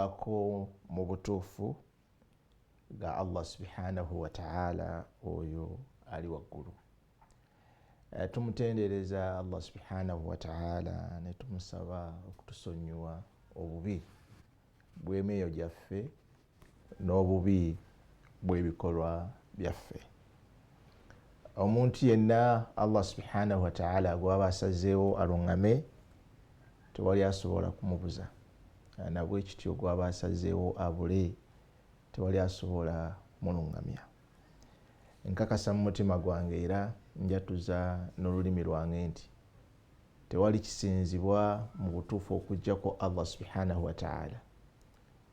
Kisinzibwako mu butuufu ga Allah subhanahu wataala, oyo ali waggulu. Tumutendereza Allah subhanahu wataala ne tumusaba okutusonyiwa obubi bw'emyoyo gyaffe n'obubi bw'ebikolwa byaffe. Omuntu yenna Allah subhanahu wataala gwaba asazeewo aluŋŋame, tewali asobola kumubuza, nabwekityo gwaba asazeewo abule, tewali asobola kumuluŋŋamya. Nkakasa mu mutima gwange era njatuza n'olulimi lwange nti tewali kisinzibwa mu butuufu okuggyako Allah subhanahu wataala,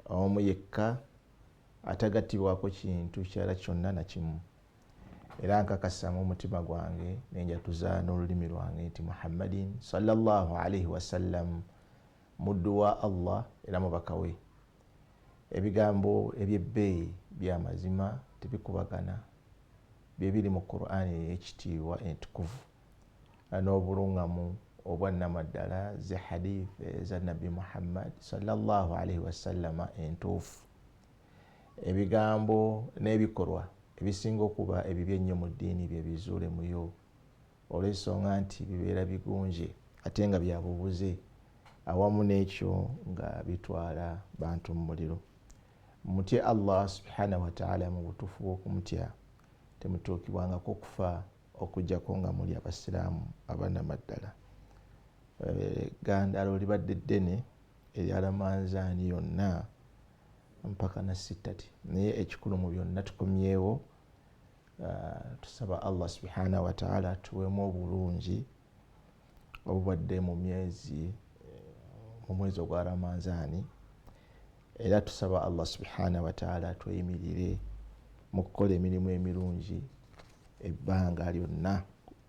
omu yekka atagattibwako kintu kirala kyonna nakimu. Era nkakasa mu mutima gwange nenjatuza n'olulimi lwange nti Muhammadin sallallahu alaihi wasallam muddu wa Allah era mubaka we. Ebigambo ebyebbeeyi byamazima tebikubagana byebiri mu Qur'ani ey'ekitiibwa entukuvu n'obulungamu obwannamaddala, ze hadith eza Nabbi Muhammad sallallahu alaihi wasallama entuufu. Ebigambo n'ebikolwa ebisinga okuba ebibi ennyo mu ddiini bye bizuule muyo, olw'ensonga nti bibeera bigunje ate nga byabubuze, awamu n'ekyo nga bitwala bantu mu muliro. Mutye Allah subhanahu wataala mu butuufu bw'okumutya, temutuukibwangako okufa okuggyako nga muli abasiraamu abanamaddala. Gandalo libadde ddene erya Ramanzaani yonna mpaka na sittati, naye ekikulu mu byonna tukomyewo. Tusaba Allah subhanahu wataala tuwemu obulungi obubadde mu myezi, mu mwezi ogwa Ramanzaani, era tusaba Allah subhanahu wataala tweyimirire mu kukola emirimu emirungi ebbanga lyonna,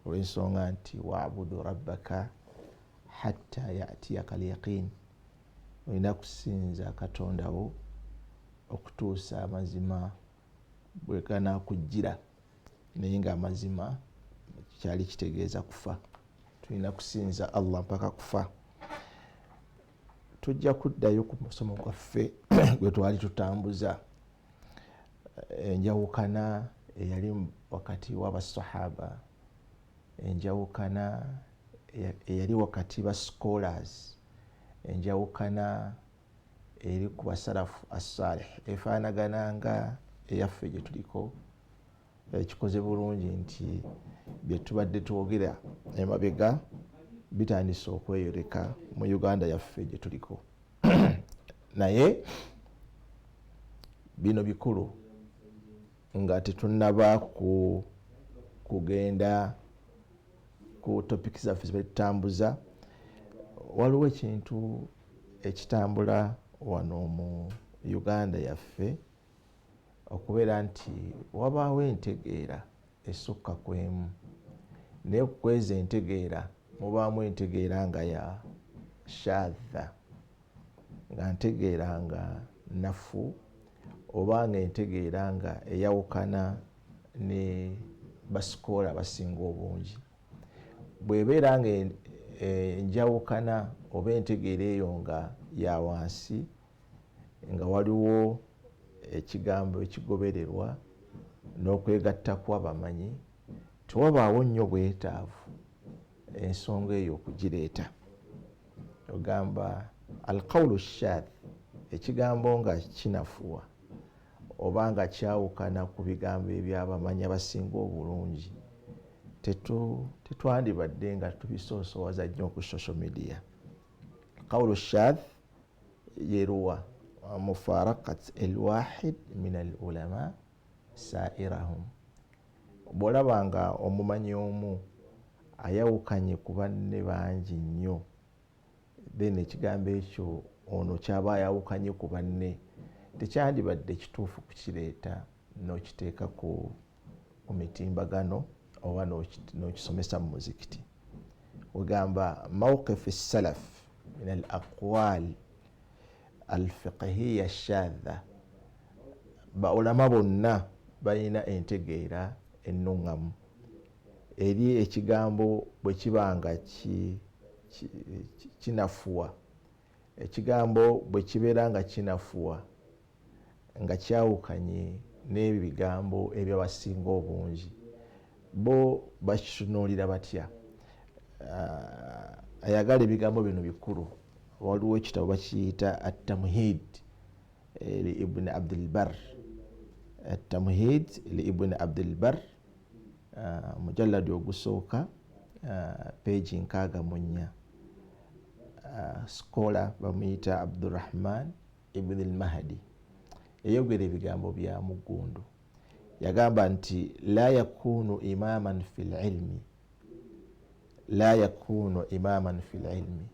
olw'ensonga nti wabudu rabbaka hatta yatiyaka lyaqin, olina kusinza Katondawo okutuusa amazima bwe ganakujjira. Naye nga amazima kyali kitegeeza kufa, tulina kusinza Allah mpaka kufa. Tujja kuddayo ku musomo gwaffe gwe twali tutambuza, enjawukana eyali wakati w'abasahaba, enjawukana eyali wakati ba scholars, enjawukana eri ku basalafu assalih, efaanagana nga eyaffe gye tuliko. Ekikoze bulungi nti bye tubadde twogera emabega bitandise okweyoleka mu Uganda yaffe gye tuliko. Naye bino bikulu nga tetunaba ku kugenda ku topic zaffe zibadde tutambuza. Waliwo ekintu ekitambula wano mu Uganda yaffe, okubeera nti wabaawo entegeera esukka ku emu, naye kukweza entegeera mubaamu entegeera nga ya shadha, nga ntegeera nga nafu, oba nga entegeera nga eyawukana ne basikoola abasinga obungi. Bw'ebeera nga enjawukana oba entegeera eyo nga ya wansi, nga waliwo ekigambo ekigobererwa n'okwegatta kw'abamanyi, tewabaawo nnyo bwetaavu ensonga eyo okugireeta. Ogamba alqawulu shadh, ekigambo nga kinafuwa oba nga kyawukana ku bigambo ebyabamanyi abasinga obulungi, tetwandibadde nga tubisoosowaza nnyo ku social media. Qawulu shadh yeruwa mufarakat alwahid min al ulama sairahum. Bw'olaba nga omumanyi omu ayawukanye ku banne bangi nnyo, then ekigambo ekyo ono kyaba ayawukanye ku banne tekyandibadde kituufu kukireeta n'okiteeka ku mitimbagano oba n'okisomesa mu muzikiti. Ogamba mawqif salaf min al aqwal al fiqhiya shadha, baulama bonna balina entegeera ennuŋŋamu eri ekigambo bwe kiba nga kinafuwa. Ekigambo bwe kibeera nga kinafuwa nga kyawukanye n'ebyo bigambo ebyabasinga obungi, bo bakitunuulira batya? Ayagala ebigambo bino bikulu. Waliwo ekitabo bakiyita Atamhid li Ibuni Abdilbar, Atamhid li Ibuni Abdilbar, mujalladi ogusooka, peegi 64. Scholar bamuyita Abdurahman Ibuni Lmahdi, yayogera ebigambo bya muggundu. Yagamba nti la yakunu imaman fi lilmi, la yakunu imaman fi lilmi,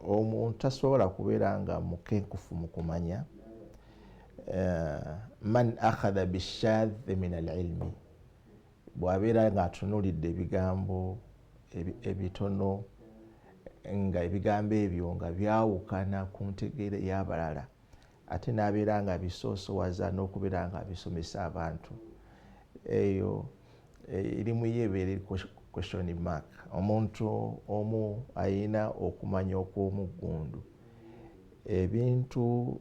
omuntu tasobola kubeera nga mukenkufu mu kumanya, man akhadha bishadhi min alilmi, bw'abeera ng'atunuulidde ebigambo ebitono nga ebigambo ebyo nga byawukana ku ntegeera ey'abalala, ate n'abeera nga abisoosowaza n'okubeera nga abisomesa abantu. Eyo erimu ye ebeera eri question mark. Omuntu omu ayina okumanya okw'omuggundu, ebintu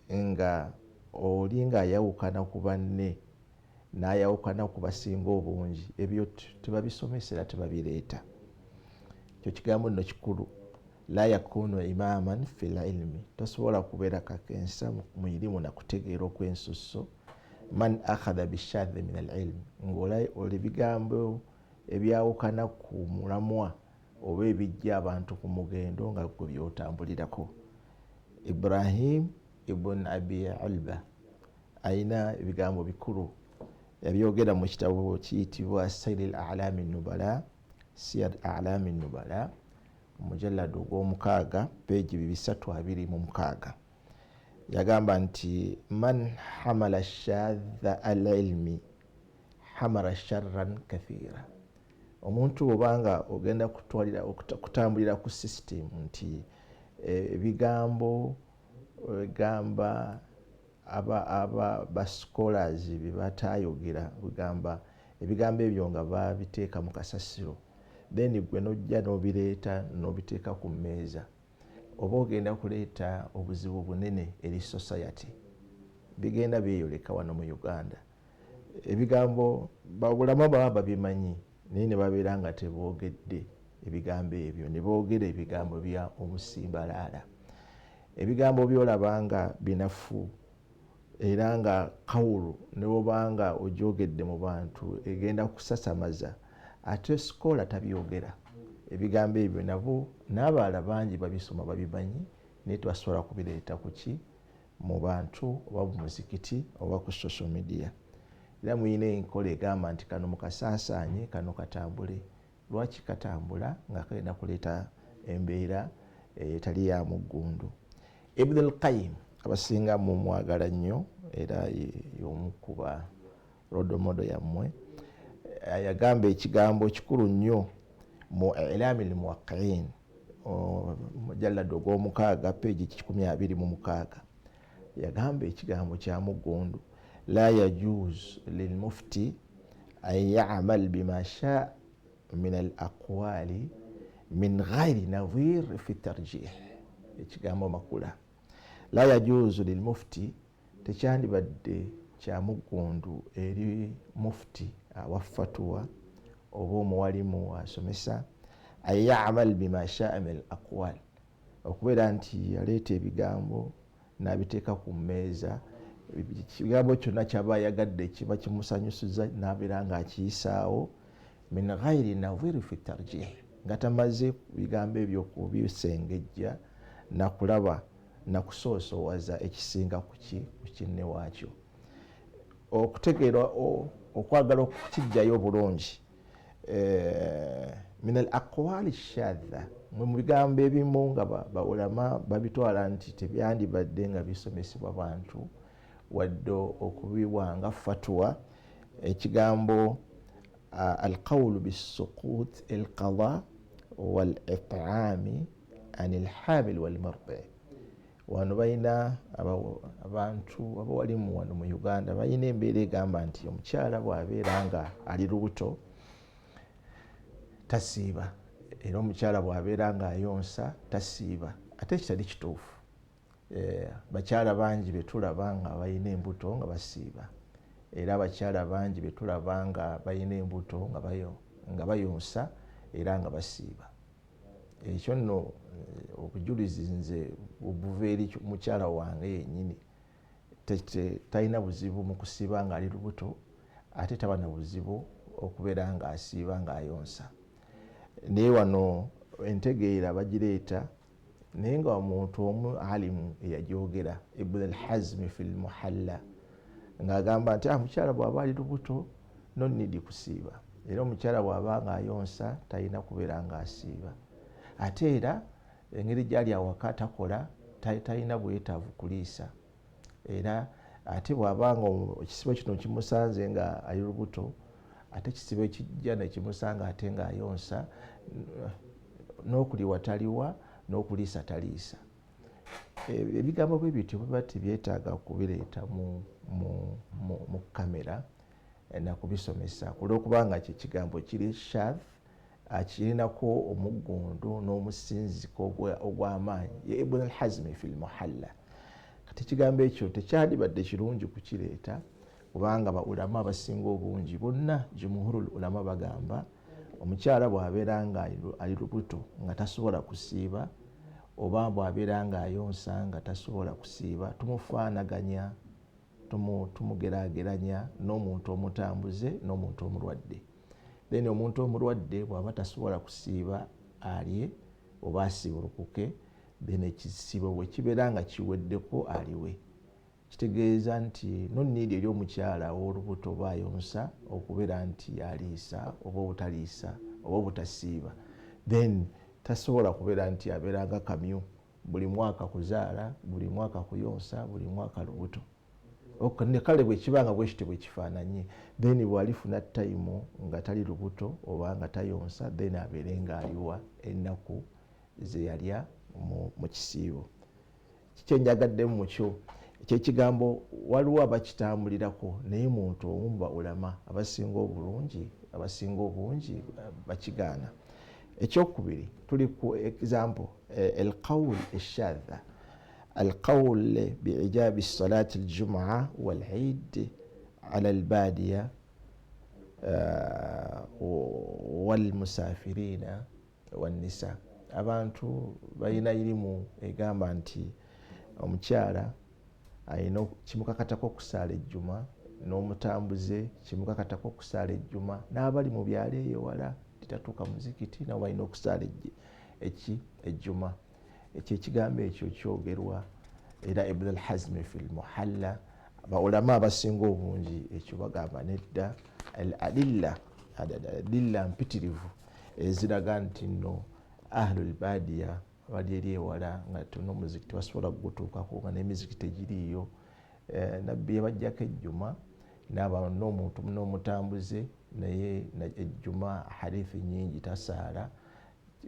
nga oli ng'ayawukana ku banne n'ayawukana ku basinga obungi, ebyo tebabisomesa era tebabireeta. Ekyo kigambo nno kikulu, la yakunu imaman fi lilmi, tosobola kubeera kakensa mu irimu nakutegeera okwensusso, man akhadha bishadhi min alilmi, ngaoli ebigambo ebyawukana ku mulamwa oba ebijja abantu ku mugendo nga gwe byotambulirako. Ibrahim Ibn Abi Ulba ayina ebigambo bikulu yabyogera mu kitabo kiyitibwa Sairi l Alami Nubala, Siyar Alami Nubala, omujalladi ogw'omukaaga, peegi 326. Yagamba nti man hamala shadha al ilmi hamara sharran kathira. Omuntu bwobanga ogenda kutambulira ku system nti ebigambo gamba aba bascholars byebatayogera, bigamba ebigambo ebyo nga babiteeka mu kasasiro, then gwe nojja n'obireeta n'obiteeka ku mmeeza, oba ogenda kuleeta obuzibu bunene eri society. Bigenda byeyoleka wano mu Uganda, ebigambo babulamu baba babimanyi, naye ne babeera nga teboogedde ebigambo ebyo, ne boogera ebigambo bya omusimbalaala, ebigambo byolaba nga binafu era nga kawulu, ne bwobanga ogyogedde mu bantu egenda kusasamaza, ate sikola tabyogera ebigambo ebyo. Nabo n'abalala bangi babisoma, babimanyi, naye tebasobola kubireeta kuki mu bantu oba mu muzikiti oba ku social media. Era muyina enkola egamba nti kano mukasaasaanye, kano katambule. Lwaki katambula nga kagenda kuleeta embeera etali ya muggundu? Ibn al-Qayyim abasinga mumwagala nnyo, era y'omu kuba role model yammwe. Yagamba ekigambo kikulu nnyo mu Ilami lmuwaqiin, mujalladi ogw'omukaaga, peegi 126. Yagamba ekigambo kya muggundu, la yajuz lilmufti an yamal bima shaa min al aqwali min ghairi nadhir fi tarjih. Ekigambo makula, la yajuzu lilmufti, tekyandibadde kya muggundu eri mufti awa fatuwa oba omuwalimu asomesa, an yamal bima shaa min al aqwal, okubeera nti yaleeta ebigambo n'abiteeka ku mmeeza, ekigambo kyonna kyaba ayagadde kiba kimusanyusiza n'abeera ng'akiyisaawo, min ghairi nadhiri fi tarjih, nga tamaze bigambo ebyo kubisengejja nakulaba nakusoosowaza ekisinga kuki ku kinne waakyo. Okutegeera okwagala okukijjayo obulungi, min al aqwali shadha, mwe mu bigambo ebimu nga baulama babitwala nti tebyandibadde nga bisomesebwa bantu wadde okubiwa nga fatuwa. Ekigambo alqawulu bisuqut alqada walitami an alhamil walmurdi. Wano balina abantu abawalimu wano mu Uganda balina embeera egamba nti omukyala bw'abeera nga ali lubuto tasiiba, era omukyala bw'abeera nga ayonsa tasiiba. Ate ekitali kituufu, bakyala bangi betulaba nga balina embuto nga basiiba, era abakyala bangi betulaba nga balina embuto nga bayonsa era nga basiiba. Ekyo nno obujulizi nze obuva eri mukyala wange yennyini, talina buzibu mu kusiiba ng'ali lubuto, ate taba na buzibu okubeera ng'asiiba ng'ayonsa. Naye wano entegeera bagireeta, naye nga omuntu omu alimu eyagyogera, Ibn al-Hazmi fi lmuhalla, ng'agamba nti omukyala bw'aba ali lubuto no need kusiiba, era omukyala bw'aba ng'ayonsa talina kubeera ng'asiiba, ate era engeri gyali awaka takola, talina bwetaavu kuliisa, era ate bw'aba nga ekisibo kino kimusanze nga ali lubuto, ate ekisibo ekijja nekimusanga ate ng'ayonsa, n'okuliwa taliwa, n'okuliisa taliisa. Ebigambo bwe bityo biba tebyetaaga kubireeta mu kamera nakubisomesa, kulwokubanga kyekigambo kiri shadh, akirinako omuggundu n'omusinziko ogw'amaanyi, ye Ibn al-Hazmi fi lmuhalla. Kati ekigambo ekyo tekyalibadde kirungi kukireeta, kubanga ba ulama abasinga obungi bonna, jumhurul ulama, bagamba omukyala bw'abeera nga ali lubuto nga tasobola kusiiba, oba bw'abeera nga ayonsa nga tasobola kusiiba, tumufaanaganya, tumugeraageranya n'omuntu omutambuze n'omuntu omulwadde. Then omuntu omulwadde bw'aba tasobola kusiiba, alye oba asiibulukuke, then ekisiibo bwe kibeera nga kiweddeko aliwe. Kitegeeza nti no need eri omukyala ow'olubuto oba ayonsa okubeera nti aliisa oba obutaliisa oba obutasiiba. Then tasobola kubeera nti abeera nga kamyu, buli mwaka kuzaala, buli mwaka kuyonsa, buli mwaka lubuto. Kale bwe kiba nga bwekityo bwekifaananye, then bw'alifuna time nga tali lubuto oba nga tayonsa, then abeere nga aliwa ennaku zeyalya mu kisiibo. Kikyenjagaddemu mukyo ekyekigambo, waliwo abakitambulirako, naye muntu omu ba ulama abasinga obulungi, abasinga obungi bakigaana. Ekyokubiri, tuli ku example alqaul eshadha, alqaul biijabi salati aljumaa walid ala albadiya walmusafirina wannisa. Abantu balina irimu egamba nti omukyala ayina kimukakatako okusaala ejjuma, n'omutambuze kimukakatako okusaala ejjuma, n'abali mu byalo eyo wala titatuuka muzikiti nabo balina okusaala eki ejjuma. Ekyo ekigambo ekyo kyogerwa era Ibn al-Hazmi fi lmuhalla. Baulama abasinga obungi ekyo bagamba nedda, al adilla, adilla mpitirivu eziraga nti nno ahlul badiya bali eri ewala nga n'omuzikiti tebasobola kugutuukako, nga n'emizikiti tegiriiyo, Nabbi yabajjako ejjuma n'omuntu n'omutambuze, naye ejjuma hadithi nyingi tasaala.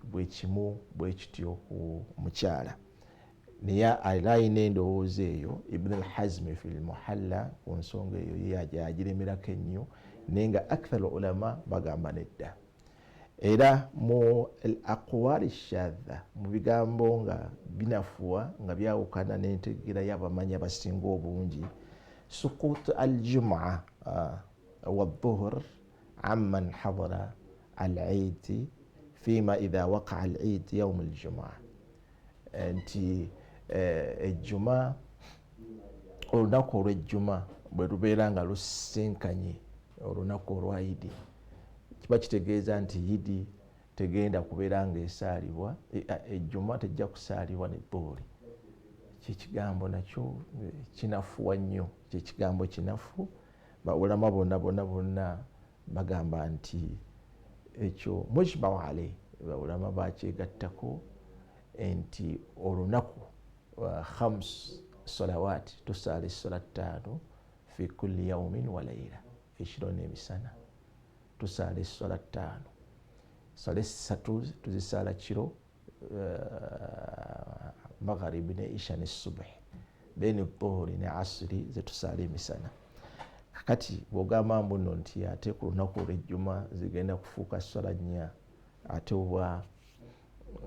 Bwekimu bwekityo ku mukyala, naye era alina endowooza eyo Ibn al-Hazmi fi lmuhalla ku nsonga eyo ye yagiremerako ennyo, naye nga akthar ulama bagamba nedda. Era mu al aqwali shadha, mu bigambo nga binafuwa nga byawukana n'entegeera y'abamanyi abasinga obungi, suqut aljumaa walduhur amman hadara al idi fima idha waqaa al id yaum aljumaa, nti ejjuma, olunaku olw'ejjuma bwe lubeera nga lusisinkanye olunaku olwa Idi, kiba kitegeeza nti Yidi tegenda kubeera nga esaalibwa, ejjuma tejja kusaalibwa ne dhuhuri. Kyekigambo nakyo kinafuwa nnyo, kyekigambo kinafu. Baulama bonna bonna bonna bagamba nti ekyo mujmau alaih, baulama bakyegattako nti olunaku khams salawat, tusaala essola ttaano fi kulli yaumin wa laila, ekiro n'emisana tusaala essola ttaano. Sola essatu tuzisaala kiro, magharibi ne isha ne subuhi, then dhuhuri ne asiri zetusaala emisana. Kakati bwogamba mbuno nti ate ku lunaku olwejjuma zigenda kufuuka sola nnya, ate oba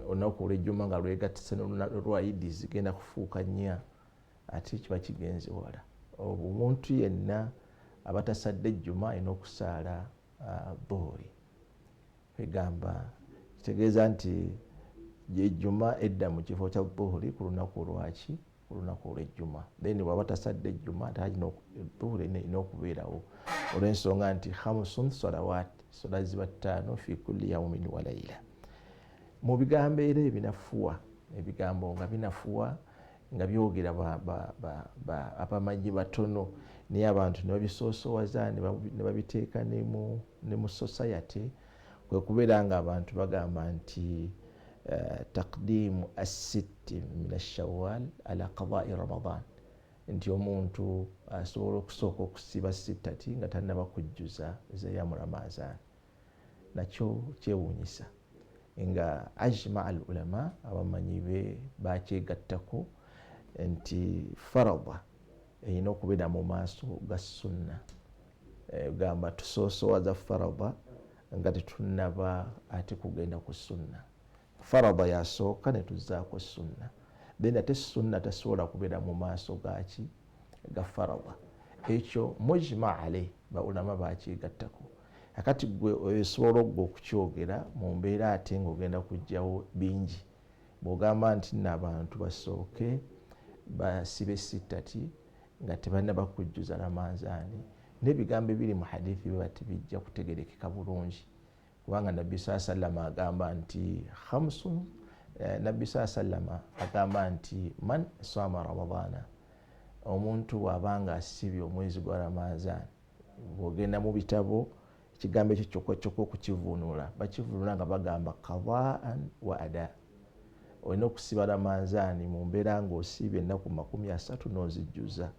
Olunaku olwejjuma nga lwegattise nolwa Idi zigenda kufuuka 4, ate kiba kigenze wala. Omuntu yenna abatasadde ejjuma alina okusaala dhuhuri. Egamba kitegeeza nti ejjuma edda mu kifo kya dhuhuri ku lunaku olwaki, ku lunaku olwejjuma. Then bwaba tasadde ejjuma, dhuhuri erina okubeerawo, olw'ensonga nti khamsun salawat, sola ziba 5 fi kulli yaumin wa laila. Mu bigambo era ebinafuwa, ebigambo nga binafuwa nga byogera abamanyi batono, naye abantu ne babisoosowaza ne babiteeka ne mu society, kwe kubeera nga abantu bagamba nti taqdimu assitti min ashawal ala qadai Ramadan, nti omuntu asobola okusooka okusiba sittati nga tannaba kujjuza zeyamu Ramazan. Nakyo kyewuunyisa nga ajma al ulama, abamanyi be bakyegattako nti farada erina okubeera mu maaso ga sunna. Gamba tusoosowaza farada nga tetunnaba ate kugenda ku sunna. Farada yasooka ne tuzzaako sunna, then ate sunna tasobola kubeera mu maaso gaki, ga farada. Ekyo mujma ale, baulama bakyegattako. Akati gwe osobola ogwe okukyogera mu mbeera ate ng'ogenda kujjawo bingi bw'ogamba nti nno abantu basooke basibe sittati nga tebannaba kujjuza Ramanzaani, n'ebigambo ebiri mu hadithi biba tebijja kutegerekeka bulungi, kubanga Nabbi saa sallama agamba nti khamsun, Nabbi saa sallama agamba nti man sama Ramadana, omuntu bw'abanga asibye omwezi gwa Ramanzaani. Bw'ogenda mu bitabo, ekigambo ekyo kyokka kyokka okukivuunula, bakivuunula nga bagamba qadaan wa ada. Olina okusiba Ramanzaani mu mbeera ng'osiibye ennaku 30 n'ozijjuza,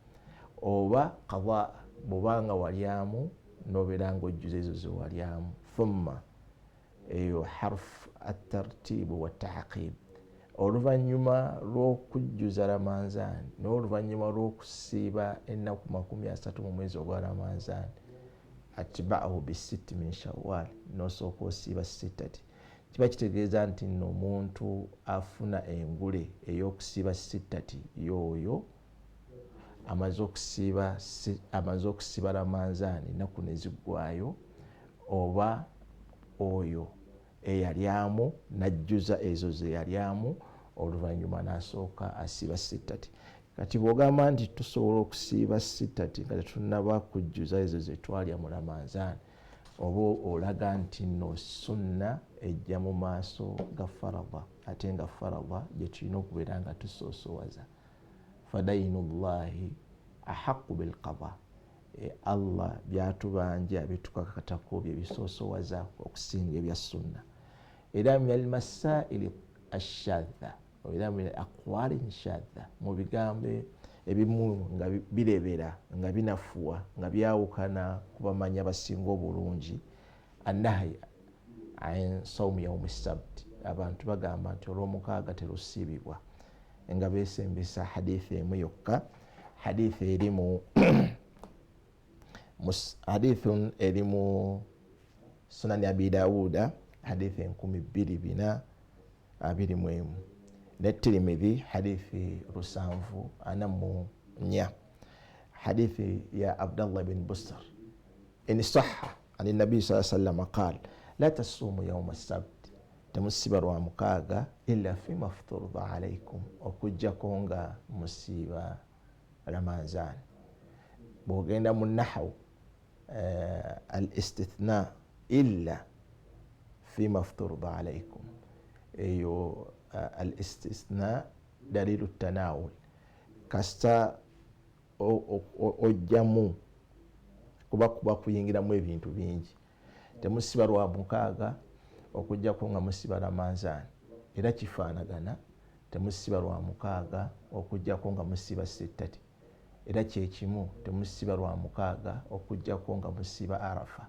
oba qada bw'obanga walyamu n'obeera ng'ojjuza ezo zewalyamu. Thumma eyo harf atartibu wataqib, oluvannyuma lw'okujjuza Ramanzaani n'oluvannyuma lw'okusiiba ennaku 30 mu mwezi ogwa Ramanzaani, atbaahu bisitti min Shawal, n'osooka osiiba sittati. Kiba kitegeeza nti nno omuntu afuna engule ey'okusiiba sittati y'oyo amaze okusiba Ramanzaani ennaku ne ziggwayo, oba oyo eyalyamu n'ajjuza ezo ze yalyamu, oluvannyuma n'asooka asiiba sittati. Kati bw'ogamba nti tusobola okusiiba sittati nga tetunnaba kujjuza ezo ze twalya mu Ramanzaani, oba olaga nti nno sunna ejja mu maaso ga farada, ate nga farada gye tulina okubeera nga tusoosowaza. Fadainullahi ahaqu bilqada, Allah byatubanja bitukakatako bye bisoosowaza okusinga ebya sunna. Era min almasaili ashadha, era min aqwali shadha, mu bigambo ebimu nga birebera nga binafuwa nga byawukana ku bamanyi abasinga obulungi, annahi an saumi yaumi sabt, abantu bagamba nti olwomukaaga terusiibibwa, nga besembesa hadithi emu yokka, hadithi eri mu hadithun eri mu Sunani Abi Dawuda, hadithi 2421, ne Tirimidhi hadithi 744, hadithi ya Abdallah bin Busr, in saha ani nabii saa sallama qal la tasuumu yauma sabt, temusiba lwa mukaaga, illa fima fturida alaikum, okujjako nga musiiba Ramanzani. Bwogenda mu nahawu, al istithna illa fima fturida alaikum, eyo al istithna dalilu tanawul, kasita ojjamu kuba kuyingiramu ebintu bingi. Temusiba lwa mukaaga okujjako nga musiba Ramanzaani, era kifaanagana temusiba lwa mukaaga okujjako nga musiba sittati, era kyekimu temusiba lwa mukaaga okujjako nga musiba Arafa,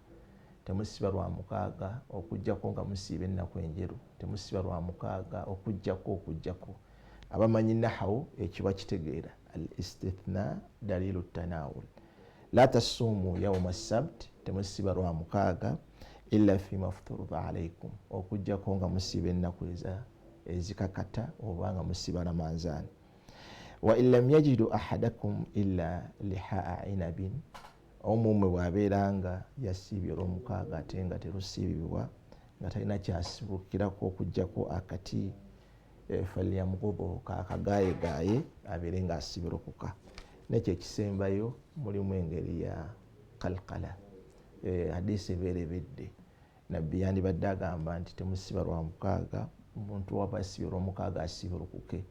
temusiba lwa mukaaga okujjako nga musiiba ennaku enjeru, temusiba lwa mukaaga okujjako. Abamanyi nahawu ekyo bakitegeera, al istithna dalilu tanawul. La tasuumu yauma sabt, temusiba lwa mukaaga, illa fima fturida alaikum, okujjako nga musiiba ennaku eza Ezikakata oba nga musiba ramanzaani. Wa in lam yajidu ahadakum illa lihaa inabin, omumwe bw'abeera nga yasiibye olwomukaaga ate nga terusiibibwa, nga talina kyasibukirako okugjako akati, falyamgudu, kakagaayegaaye abeere nga asibirukuka. Nekyo ekisembayo mulimu engeri ya kalkala. Hadisi ebeera ebedde nabbi yandibadde agamba nti temusiba lwa mukaaga, omuntu waba asibye olwomukaaga asiburukuke,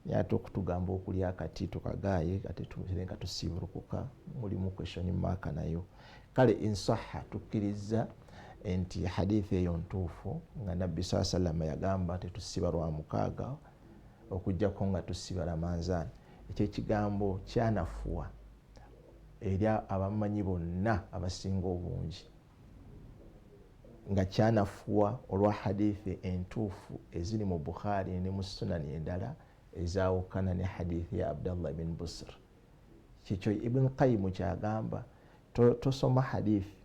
naye ate okutugamba okulya akati tukagaaye ate tubeere nga tusiburukuka, mulimu question mark. Nayo kale insaha, tukkiriza nti hadithi eyo ntuufu, nga nabbi saa sallama yagamba tetusiba lwa mukaaga okugjako nga tusiba ramanzaani. Ekyo ekigambo kyanafuwa eri abamanyi bonna abasinga obungi, nga kyanafuwa olwa hadithi entuufu eziri mu Bukhari ne mu sunani endala ezawukana ne hadithi ya Abdallah ibn Busr. Kikyo Ibn Qayimu kyagamba, tosoma hadithi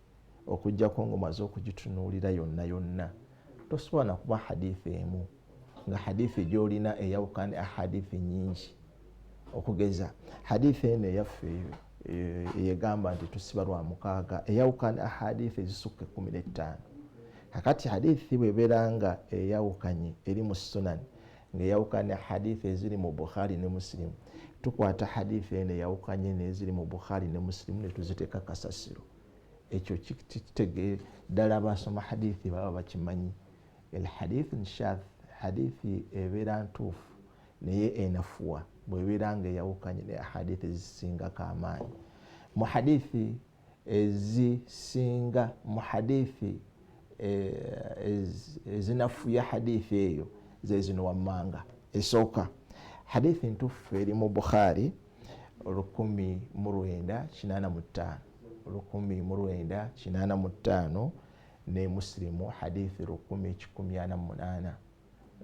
okugjako nga omaze okugitunuulira yonna yonna. Tosobola nakuba hadithi emu nga hadithi gyolina eyawukana ahadithi nyingi. Okugeza hadithi eno eyaffe eyegamba nti tusiba lwa mukaaga eyawukana ahadithi ezisukka 15. Kakati hadithi bwebeera nga eyawukanye eri mu sunani, nga eyawukanye hadithi eziri mu Bukhari ne Musilimu, tukwata hadithi eno eyawukanye neziri mu Bukhari ne Musilimu netuziteeka kasasiro. Ekyo kitege ddala abasoma hadithi baba bakimanyi. Alhadith nshath, hadithi ebeera ntuufu naye enafuwa bwebeera nga eyawukanye ne hadithi ezisingako amaanyi. Mu hadithi ezisinga, mu hadithi ezinafuya hadithi eyo zezino wammanga. Esooka hadithi ntuufu eri mu Bukhari 1985, 1985, ne Musilimu hadithi 1148.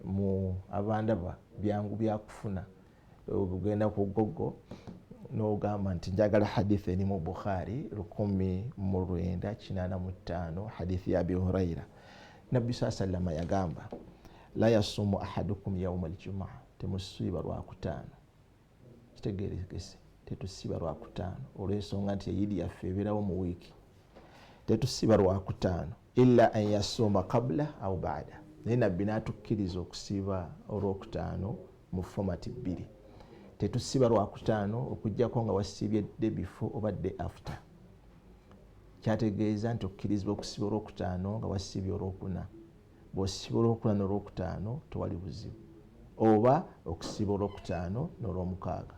Mu abandaba byangu byakufuna, ogenda ku Google nogamba nti njagala hadithi eri mu Bukhari 1985, hadithi ya Abi Huraira. Nabbi saa sallama yagamba, la yasumu ahadukum yauma aljumaa, temusiiba lwakutaano. Kitegerekese, tetusiba lwakutaano olwensonga nti eyidi yaffe ebeerawo mu wiiki. Tetusiba lwakutaano illa an yasuuma qabla au baada. Naye nabbi natukkiriza okusiiba olwokutaano mu fomati bbiri. Tetusiba lwakutaano okugjako nga wasiibye day before oba day after. Kyategeeza nti okkirizibwa okusiba olwokutaano nga wasiibye olwokuna. Bw'osiba olwokuna n'olwokutaano tewali buzibu, oba okusiba olwokutaano n'olwomukaaga.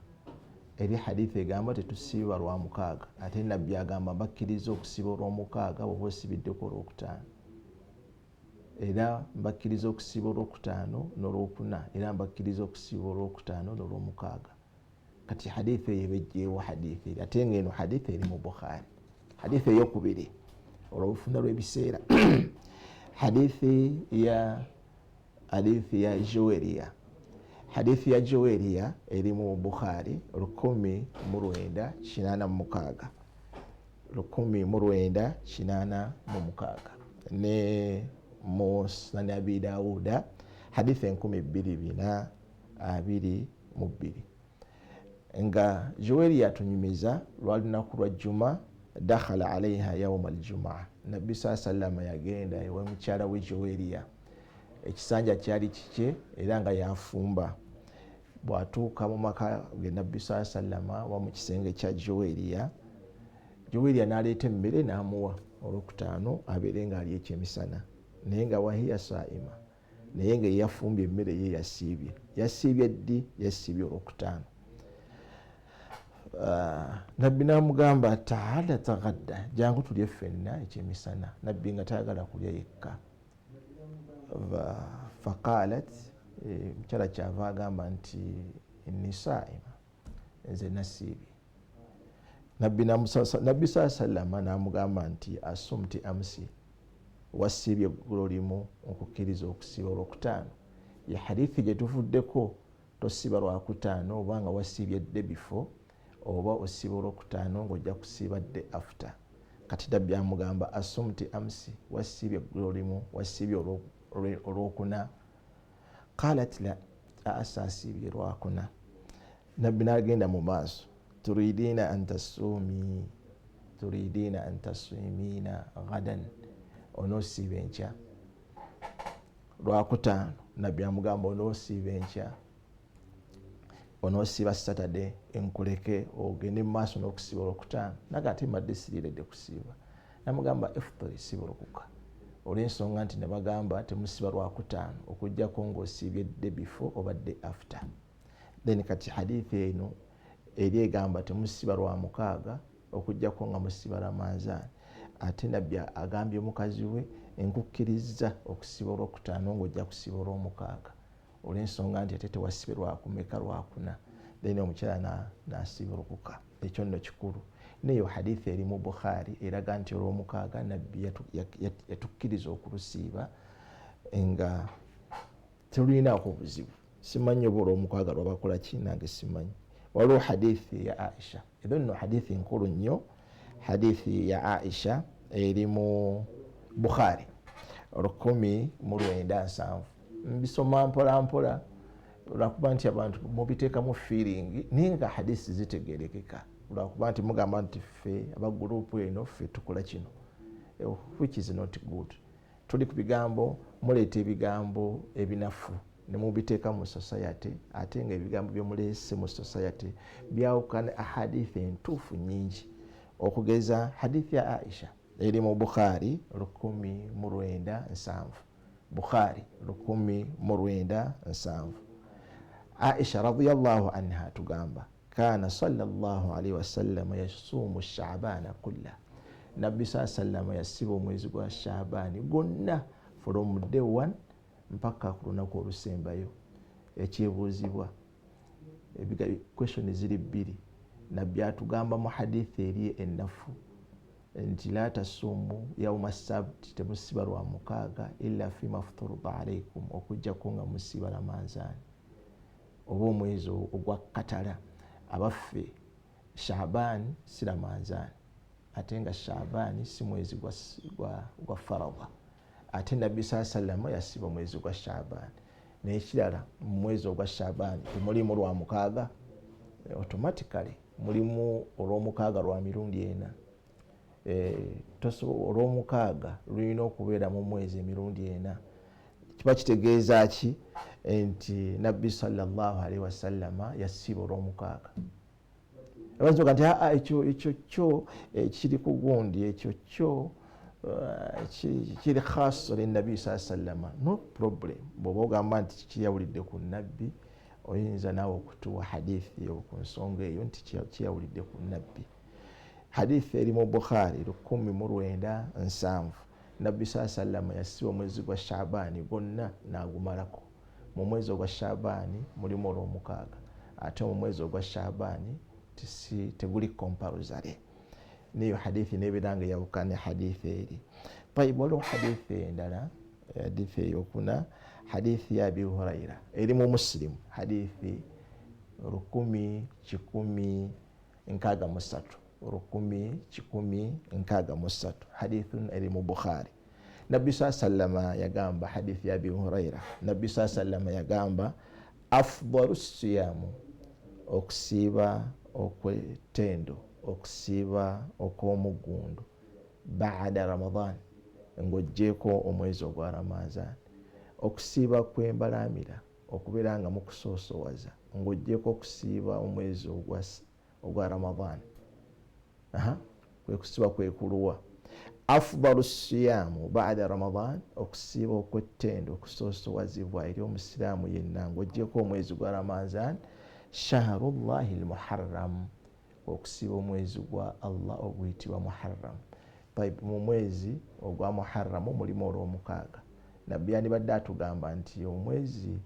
Eri hadithi egamba tetusiiba lwa mukaaga, ate nabbi agamba mbakkiriza okusiba olwomukaaga bwoba osibiddeko olwokutaano, era mbakkiriza okusiba olwokutaano n'olwokuna, era mbakkiriza okusiba olwokutaano n'olwomukaaga. Kati hadithi eyo ebejjeewo hadithi eri, ate nga eno hadithi eri mu Bukhari. Hadithi eyokubiri olwobufunda lw'ebiseera, hadithi ya Joweria. Hadithi ya Joweria eri mu Bukhari 1986, 1986, ne mu Sunani Abi Dawuda hadithi 2422, nga Joweria atunyumiza lwa lunaku lwa Juma. Dakhala alaiha yauma aljumaa, nabbi saa sallama yagenda ewa mukyala we Joweria. Ekisanja kyali kikye era nga yafumba. Bwatuuka mu maka ge nabbi saa sallama wa mu kisenge kya Joweria, Joweria n'aleeta emmere n'amuwa olwokutaano abeere nga ali ekyemisana, naye nga wahiya saima, naye nga eyafumbye emmere ye yasiibye. Yasiibye ddi? Yasiibye olwokutaano. Nabbi n'amugamba, taala tagadda, jangu tulye ffenna ekyemisana. Nabbi nga tayagala kulya yekka. Faqalat, mukyala kyava agamba nti inni saima, nze nasiibye. Nabbi saa sallama n'amugamba nti asumti amsi, wasiibye eggulo limu, nkukkiriza okusiiba olwokutaano. Ye hadithi gye tuvuddeko, tosiba lwakutaano oba nga wasiibye day before, oba osiiba olwokutaano ngaojja kusiiba day after. Kati nabbi amugamba, asumti amsi, wasiibye eggulo limu, wasiibye olwokuna. Qalat la, asaasiibye lwakuna. Nabbi n'agenda mu maaso, turidina an tasuumi, turidina an tasumiina gadan, onoosiiba enkya lwakutaano. Nabbi amugamba onoosiiba enkya, onoosiiba Saturday, enkuleke ogende mu maaso n'okusiiba olwokutaano. Naga ate mbadde siriiredde kusiiba. Namugamba ifutiri, sibulukuka, olw'ensonga nti nebagamba temusiba lwakutaano okuggyako ng'osiibye day before oba day after. Then kati hadithi eno eri egamba temusiba lwa mukaaga okuggyako nga musiba Ramanzaani, ate Nabbi agambye mukazi we nkukkiriza okusiba olwokutaano ng'ojja kusiba olwomukaaga, olw'ensonga nti ate tewasibe lwakumeka, lwakuna. Then omukyala n'asibulukuka. Ekyo nno kikulu. Neyo hadithi eri mu Bukhari eraga nti olwomukaaga Nabbi yatukkiriza okulusiiba nga terulinaako buzibu. Simanyi oba olwomukaaga lwabakola ki, nange simanyi. Waliwo hadithi ya Aisha, ezo nno hadithi nkulu nnyo. Hadithi ya Aisha eri mu Bukhari 1970. Mbisoma mpola mpola lwakuba nti abantu mubiteekamu feeling, naye nga hadisi zitegerekeka, lwakuba nti mugamba nti ffe aba gurupu eno ffe tukola kino, which is not good. Tuli ku bigambo, muleeta ebigambo ebinafu nemubiteeka mu society, ate nga ebigambo byemuleese mu society byawukana ahadithi entuufu nyingi. Okugeza hadithi ya Aisha eri mu Bukhari 1970, Bukhari 1970. Aisha radiyallahu anha tugamba kana sallallahu alaihi wasallam yasuumu shabaana kulla, Nabbi saa sallama yasiba omwezi gwa Shabaani gwonna from day one mpaka ku lunaku olusembayo. Ekyebuuzibwa, question ziri bbiri. Nabbi atugamba mu hadithi eri ennafu nti la tasuumu yauma sabt, temusiba lwa mukaaga, illa fima fturuda alaikum, okuggyako nga musiba Ramanzaani oba omwezi ogwa katala. Abaffe, Shaban si Ramanzaani, ate nga Shaban si mwezi gwa farada, ate Nabbi saa sallama yasiba omwezi gwa Shaban. Nekirala, mu mwezi ogwa Shaban temulimu lwa mukaaga, automatically mulimu olwomukaaga lwa mirundi ena. Olwomukaaga lulina okubeera mu mwezi emirundi ena. Kiba kitegeeza ki? Nti Nabbi sallallahu alaihi wasallama yasiba olwomukaaga. Abazoga nti aa ekyo kyo kiri ku gundi, ekyo kyo kiri khaso linabi saa sallama. No problem, bwoba ogamba nti kiyawulidde ku Nabbi, oyinza naawe okutuwa hadithi ku nsonga eyo nti kiyawulidde ku Nabbi. Hadithi eri mu Bukhari 1970, Nabbi saa sallama yasiba omwezi gwa Shabaani gwonna n'agumalako. Mu mwezi ogwa Shabaani mulimu olwomukaaga, ate mu mwezi ogwa Shabaani teguli compulsory. Neyo hadithi nebeera nga eyawukana hadithi eri. Tayib, waliwo hadithi endala, hadithi eyokuna, hadithi ya Abi Huraira eri mu Musilimu, hadithi 1163, 1163, hadithun eri mu Bukhari. Nabbi saa sallama yagamba, hadithi ya Abi Huraira, Nabbi saa sallama yagamba afdalu siyamu, okusiiba okwetendo, okusiiba okw'omuggundu, baada Ramadan, ng'oggyeko omwezi ogwa Ramazan, okusiiba kwembalamira okubeera nga mukusoosowaza ng'oggyeko okusiiba omwezi ogwa Ramadan, kwe kusiiba kwekuluwa. Afdalu siyamu baada Ramadan, okusiiba okw'ettendo okusoosowazibwa eri omusiraamu yenna ng'oggyeko omwezi gwa Ramazan, shahrullahi lmuharram, okusiiba omwezi gwa Allah oguyitibwa Muharram. Tayib, mu mwezi ogwa Muharramu mulimu olwomukaaga. Nabbi yandibadde atugamba nti omwezi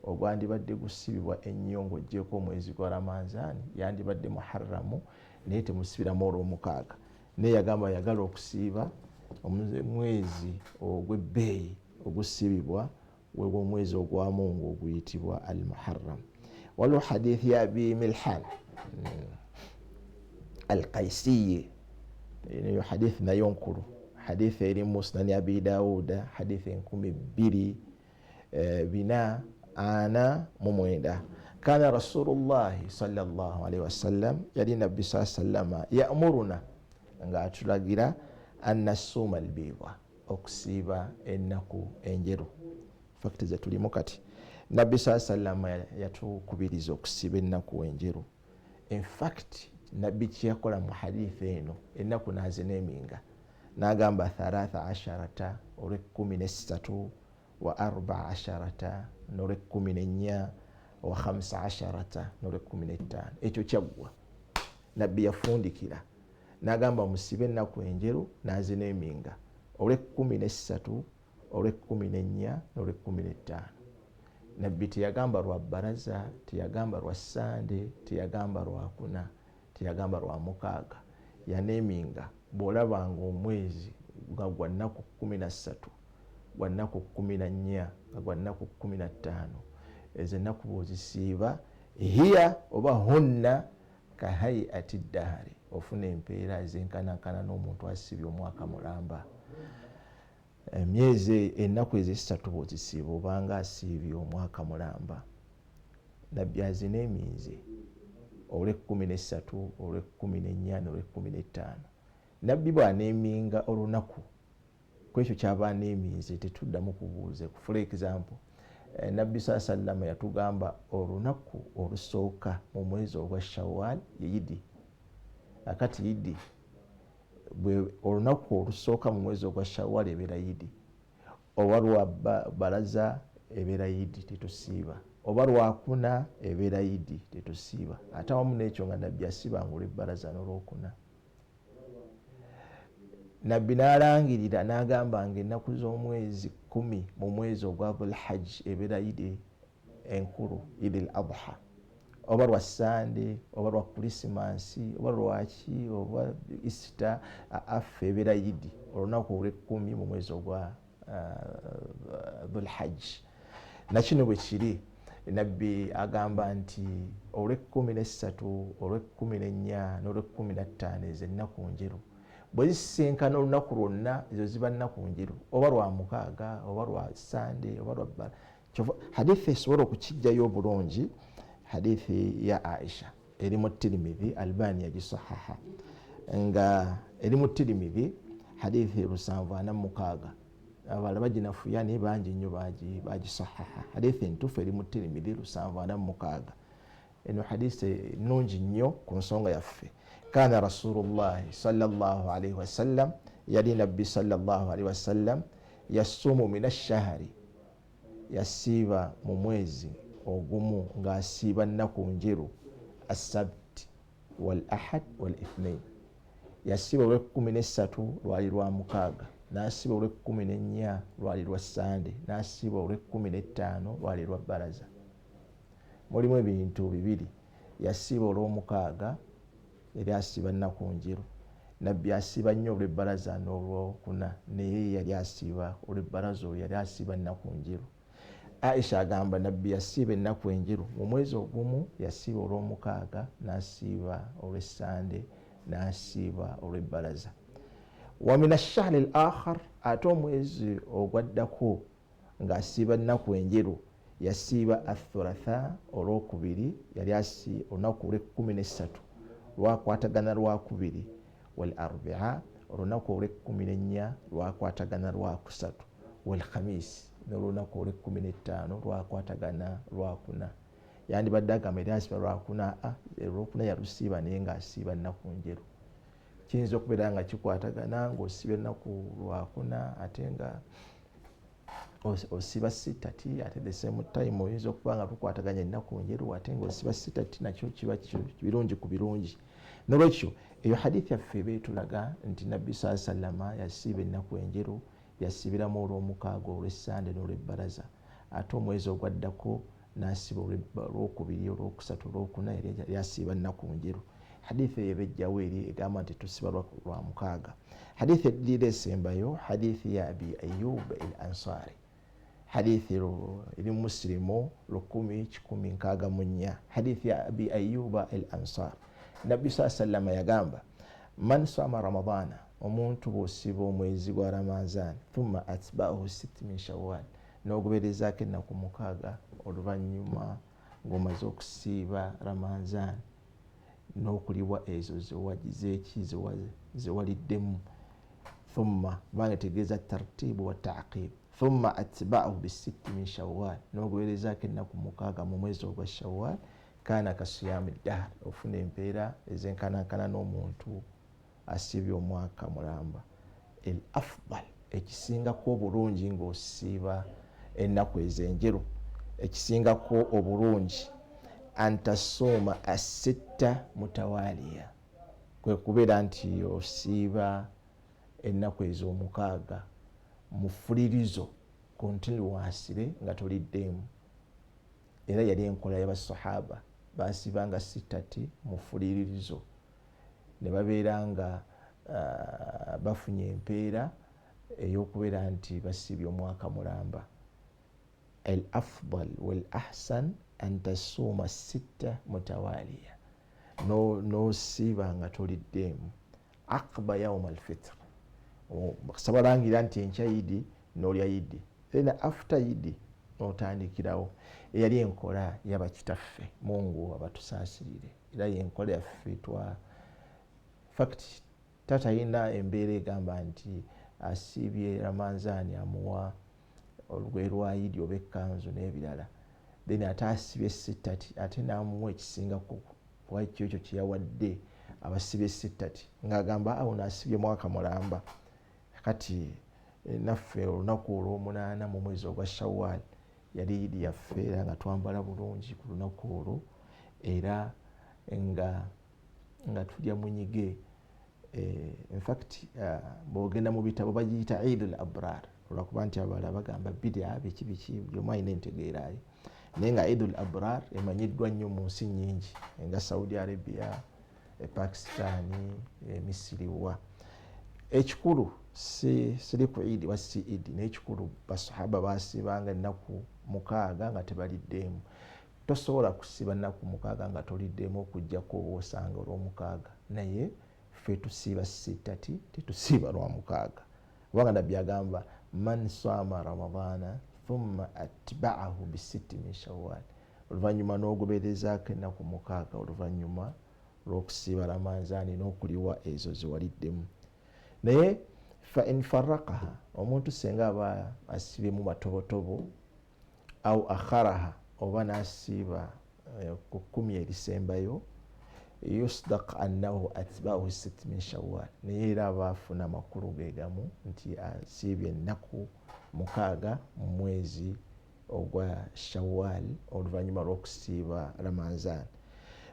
ogwandibadde gusibibwa ennyo ng'oggyeko omwezi gwa Ramanzaani yandibadde Muharramu, naye temusibiramu olwomukaaga. Naye yagamba yagala okusiiba omwezi ogw'ebbeeyi ogusibibwa wegwo omwezi ogwa Mungu oguyitibwa al Muharram. Waliwo hadithi ya Abi Milhan Alqaisiyi, eyo hadithi nayo nkulu, hadithi eri mu Sunani Abi Dawuda, hadithi 2400. 49. Kana Rasulullahi sallallahu alaihi wasallam, yali Nabbi saa sallama, yamuruna, ng'atulagira, annasuuma albiida, okusiiba ennaku enjeru. Fakiti zetulimu kati, Nabbi saa sallama yatukubiriza okusiiba ennaku enjeru. Infact Nabbi kyeyakola mu hadithi eno, ennaku nazineminga, n'agamba 13, olwekumi nesatu, wa 14, n'olwekumi nenya, wa 15, n'olwekumi netaano. Ekyo kyaggwa. Nabbi yafundikira n'agamba musibe ennaku enjeru, nazineminga olwekumi nesatu, olwekumi nenya n'olwekumi netaano. Nabbi teyagamba lwa baraza, teyagamba lwa Sande, teyagamba lwakuna, teyagamba lwa mukaaga. Yaneminga. Bw'olabanga omwezi nga gwa nnaku 13, gwa nnaku 14, nga gwa nnaku 15, ezo ennaku bw'ozisiiba, hiya oba hunna kahaiati ddahari, ofuna empeera ezenkanankana n'omuntu asibye omwaka mulamba. Emyezi, ennaku ezo esatu bw'ozisiiba, obanga asiibye omwaka mulamba. Nabbi azineeminze olwekumi nesatu, olwekumi nenya n'olwekumi netaano. Nabbi bw'aneeminga olunaku, kwekyo kyaba aneeminze tetuddamu kubuuza. For example, Nabbi saa sallama yatugamba olunaku olusooka mu mwezi ogwa Shawal ye Yidi. Akati Yidi, olunaku olusooka mu mwezi ogwa Shawal ebeera Yidi, oba lwa balaza ebeera Yidi, tetusiiba, oba lwakuna ebeera Yidi, tetusiiba. Ate awamu n'ekyo nga Nabbi asiibanga olw'ebbalaza n'olwokuna. Nabbi n'alangirira n'agamba nga ennaku z'omwezi 10 mu mwezi ogwa Dhulhajj ebeera Yidi enkulu, Idi l Adha, oba lwa Sande, oba lwa Krisimansi, oba lwaki, oba Easter, affe ebeera Yidi, olunaku olwekumi mu mwezi ogwa Dhulhajj. Nakino bwe kiri, Nabbi agamba nti olwekumi nesatu, olwekumi nenya n'olwekumi nattaano, ezo ennaku njeru. Bwe zisisinkana olunaku lwonna, ezo ziba nnaku njeru, oba lwa mukaaga, oba lwa Sande, oba lwa bbala. Hadithi esobola okukijjayo obulungi, hadithi ya Aisha eri mu Tirimidhi, Albani yagisahaha, nga eri mu Tirimidhi, hadithi 746. Abalala baginafuya, naye bangi nnyo bagisahaha. Hadithi entuufu eri mu Tirimidhi 746. Eno hadisi nungi nnyo ku nsonga yaffe. Kana Rasulullahi sallallahu alaihi wasallam, yali Nabbi sallallahu alaihi wasallam, yasuumu min ashahari, yasiiba mu mwezi ogumu ng'asiiba nnaku njeru, assabt wal ahad wal ithnain. Yasiiba olwekumi nesatu, lwali lwa mukaaga, n'asiiba olwekumi nenya, lwali lwa Sande, n'asiiba olwekumi netaano, lwali lwa baraza. Mulimu ebintu bibiri. Yasiiba olwomukaaga, yali asiiba nnaku njeru. Nabbi asiiba nnyo olw'ebbalaza n'olwokuna, naye yali asiiba olw'ebbalaza, olwo yali asiiba nnaku njeru. Aisha agamba Nabbi yasiiba ennaku enjeru mu mwezi ogumu. Yasiiba olwomukaaga, n'asiiba olw'essande, n'asiiba olw'ebbalaza. Wa min ashahri al akhar, ate omwezi ogwaddako ng'asiiba nnaku enjeru, yasiiba athuratha, olwokubiri, yali olunaku olwekumi nesatu lwakwatagana lwakubiri, wal arbia, olunaku olwekumi nenya lwakwatagana lwakusatu, wal khamis, n'olunaku olwekumi netaano lwakwatagana lwakuna. Yandibadde agamba eri asiiba lwakuna, olwokuna yalusiiba, naye ng'asiiba nnaku njeru. Kiyinza okubeera nga kikwatagana ng'osiiba ennaku lwakuna ate nga osiba sitati, ate the same time oyinza okuba nga tukwataganya ennaku njeru ate nga osiba sitati, nakyo kiba birungi ku birungi. Nolwekyo eyo hadithi yaffe eba etulaga nti Nabbi saa sallama yasiiba ennaku enjeru, yasiibiramu olwomukaaga, olwessande n'olwebbalaza, ate omwezi ogwaddako n'asiiba olwokubiri, olwokusatu, olwokuna, yali asiiba nnaku njeru. Hadithi eyo ebejjawo eri egamba nti tusiba lwa mukaaga. Hadithi eddirira esembayo, hadithi ya Abi Ayub al Ansari, hadithi eri Musilimu 1164. Hadithi ya Abi Ayuba al Ansar, Nabbi saa sallama yagamba, man sama Ramadana, omuntu bwosiba omwezi gwa Ramazan, thumma atbaahu sit min Shawal. N'ogoberezaako ennaku 6 oluvannyuma ng'omaze okusiiba Ramanzan n'okulibwa ezo zewagizeeki zewaliddemu. Thumma banga tegeeza tartibu wa taqib. Thumma atba'ahu bisitti min Shawwal, n'ogoberezaako ennaku 6 mu mwezi ogwa Shawwal. Kana kasiyami dahr, ofuna empeera ezenkanankana n'omuntu asiibye omwaka mulamba. El afdal, ekisingako obulungi ng'osiiba ennaku ezenjeru, ekisingako obulungi antasuuma asitta mutawaliya, kwe kubeera nti osiiba ennaku ez'omukaaga mu fulirizo continuously nga toliddeemu. Era yali enkola y'abasahaba, baasibanga sittati mu fulirizo ne babeera nga bafunye empeera ey'okubeera nti basiibye omwaka mulamba. Al afdal wal ahsan an tasuuma sitta mutawaliya, n'osiiba nga toliddeemu. Aqba yauma alfitr, sabalangira nti enkya yidi n'olya yidi, then after yidi n'otandikirawo. Eyali enkola y'abakitaffe, Mungu abatusaasirire, era yenkola yaffe. Twa fact taata alina embeera egamba nti asiibye Ramanzaani amuwa olugoye lwa yidi oba ekkanzu n'ebirala, then ate asibye sittati ate n'amuwa ekisingako kuba kyo ekyo kyeyawadde abasibye sittati, ng'agamba awo naasibye mwaka mulamba. Kati naffe olunaku olw'omunaana mu mwezi ogwa Shawwal yali yidi yaffe, era nga twambala bulungi ku lunaku olwo, era nga tulya munyige. Infact bwogenda mu bitabo bagiyita Idul Abrar, olwakuba nti abalala bagamba bidia biki biki, buli omu alina entegeerayo, naye nga Idul Abrar emanyiddwa nnyo mu nsi nnyingi nga Saudi Arabia, Pakistan, Misiri. Wa ekikulu siri ku idi wa si idi, naye ekikulu basahaba basibanga ennaku 6 nga tebaliddeemu. Tosobola kusiba nnaku 6 nga toliddeemu okuggyako oba osanga olw'omukaaga, naye ffe tusiiba sittati, tetusiiba lwa mukaaga, kubanga Nabbi agamba man saama Ramadana thumma atba'ahu bisitti min Shawwal, oluvannyuma n'ogoberezaako ennaku 6 oluvannyuma lw'okusiiba Ramanzaani n'okuliwa ezo zewaliddemu. Naye fa in farraqaha, omuntu senga aba asibyemu matobotobo, au akharaha, oba n'asiiba ku 10 erisembayo, yusdaq annahu atba'ahu sitt min Shawwal, naye era aba afuna amakulu ge gamu nti asiibye ennaku 6 mu mwezi ogwa Shawwal oluvannyuma lw'okusiiba Ramanzan.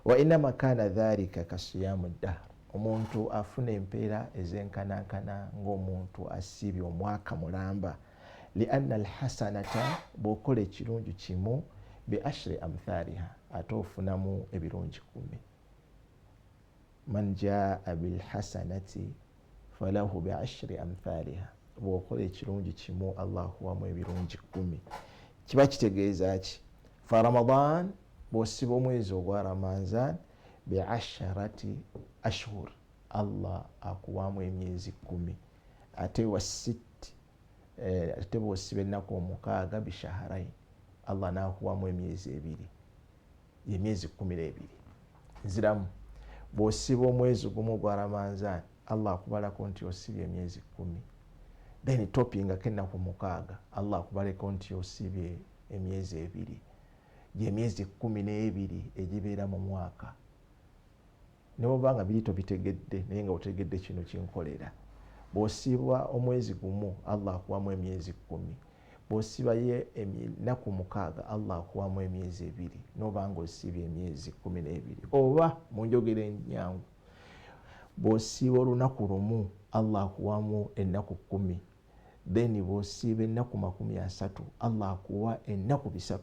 Wa innama kana dhalika kasiyamu dahr, omuntu afuna empeera ezenkanankana ng'omuntu asiibye omwaka mulamba. Lianna alhasanata, bw'okola ekirungi kimu, bi ashri amthaliha, ate ofunamu ebirungi 10. Man jaa bilhasanati falahu bi ashri amthaliha, bw'okola ekirungi kimu Allah akuwamu ebirungi 10. Kiba kitegeeza ki? Fa Ramadan, bw'osiba omwezi ogwa Ramanzan, bi asharati ashhur, Allah akuwamu emyezi 10. Ate wa sitt, ate bw'osiba ennaku 6, bishaharain, Allah n'akuwamu emyezi 2, emyezi 12. Nziramu, bw'osiba omwezi gumu gwa Ramanzan, Allah akubalako nti osibye emyezi 10, then topingako ennaku 6, Allah akubaleko nti osibye emyezi 2, gyemyezi 12 egibeera mu mwaka. Ne bwoba nga biri tobitegedde, naye nga otegedde kino kinkolera. Bw'osiba omwezi gumu, Allah akuwamu emyezi 10. Bw'osibayo ennaku 6, Allah akuwamu emyezi 2, n'oba nga osibye emyezi 12. Oba mu njogera enyangu, bw'osiiba olunaku lumu, Allah akuwamu ennaku 10. Then bw'osiiba ennaku 30, Allah akuwa ennaku 3.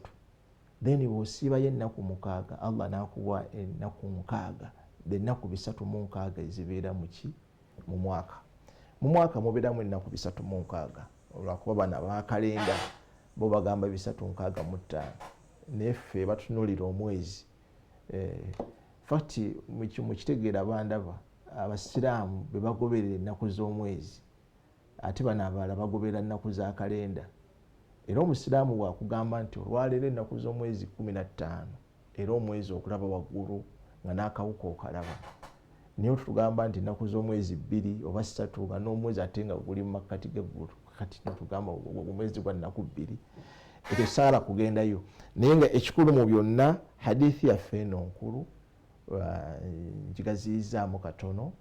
Then bw'osiibayo ennaku 6, Allah n'akuwa ennaku 60. Ennaku 360 ezibeera muki mu mwaka. Mu mwaka mubeeramu ennaku 360, olwakuba bano abakalenda bo bagamba 365, naye ffe batunuulira omwezi. Fact mukitegeera, bandaba abasiraamu be bagoberera ennaku z'omwezi, ate bano abalala bagoberera nnaku za kalenda. Era omusiraamu bwakugamba nti olwaleero ennaku z'omwezi 15, era omwezi okulaba waggulu nga n'akawuka okalaba, naye otugamba nti ennaku z'omwezi 2 oba 3 nga n'omwezi ate nga guli mu makkati g'eggulu, kati notugamba omwezi gwa nnaku 2, ekyo saala kugendayo. Naye nga ekikulu mu byonna, hadithi yaffe eno nkulu, njigaziyizaamu katono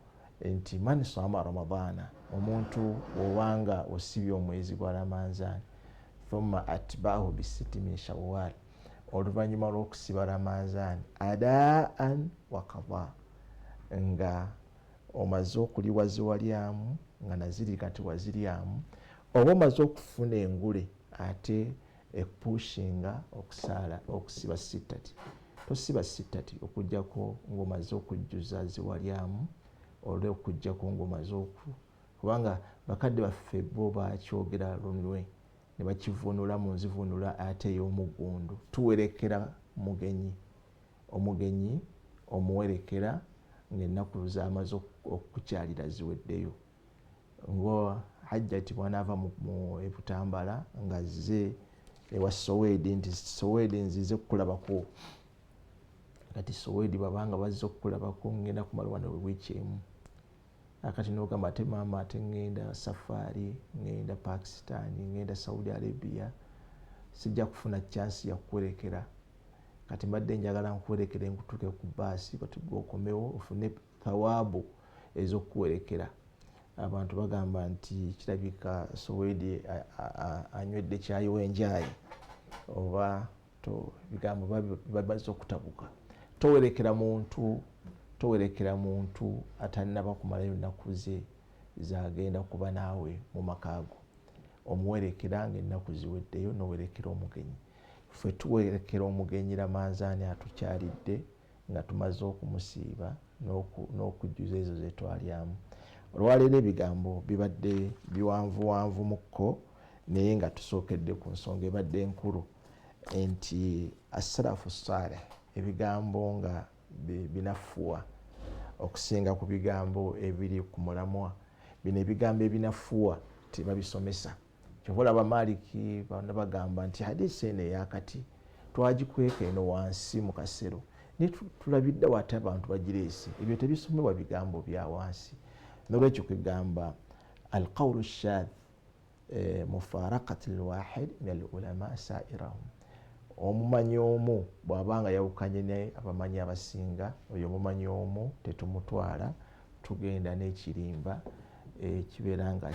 nti man sama Ramadana, omuntu bw'obanga osibye omwezi gwa Ramanzaani, thumma atbaahu bisiti min Shawwal, oluvannyuma lw'okusiba Ramanzaani adaan wa qada, nga omaze okuliwaziwalyamu, nga naziri kati waziryamu, oba omaze okufuna engule ate ekupushinga okusaala okusiba sittati, tosiba sittati okujjako ng'omaze okujjuza ziwalyamu, olwo okujjako ng'omaze oku, kubanga bakadde baffe bo bakyogera lunwe ne bakivunula mu nzivunula ate ey'omuggundu. Tuwerekera mugenyi, omugenyi omuwerekera ng'ennaku z'amaze okukyalira ziweddeyo, ngo Hajjati bwanaava mu Ebutambala ng'azze ewa Soweedi nti Soweedi nzize kukulabako, kati Soweedi babanga bazze okukulabako ngenda kumala wano wiiki emu, akati nogamba ate maama ate ngenda safaari, ngenda Pakistan, ngenda Saudi Arabia, sijja kufuna chance yakuwerekera, kati mbadde njagala nkuwerekere nkutuuke ku baasi, kati gwe okomewo ofune thawaabu ez'okukuwerekera. Abantu bagamba nti kirabika Soweedi anywedde kyayi w'enjayi, oba bigambo babaze okutabuka. Towerekera muntu, towerekera muntu atannaba kumalayo nnaku ze zagenda kuba naawe mu makaago. Omuwerekera ng'ennaku ziweddeyo, n'owerekera omugenyi. Ffe tuwerekera omugenyi Ramanzaani atukyalidde nga tumaze okumusiiba n'okujjuza ezo zetwalyamu. Olwaleero ebigambo bibadde biwanvuwanvu mukko, naye nga tusookedde ku nsonga ebadde enkulu nti assalafu saleh, ebigambo nga binafuwa okusinga ku bigambo ebiri ku mulamwa. Bino ebigambo ebinafuwa tebabisomesa. Kyova olaba Maliki bana bagamba nti hadisi eno eyakati twagikweka eno wansi mu kasero, naye tulabiddewo ate abantu bagireese. Ebyo tebisomebwa bigambo bya wansi. Nolwekyo kwegamba alqawlu shadh mufarakati lwahid min al ulama sairahum, omumanyi omu bw'aba nga yawukanye ne abamanyi abasinga, oyo omumanyi omu tetumutwala, tugenda n'ekirimba ekibeera nga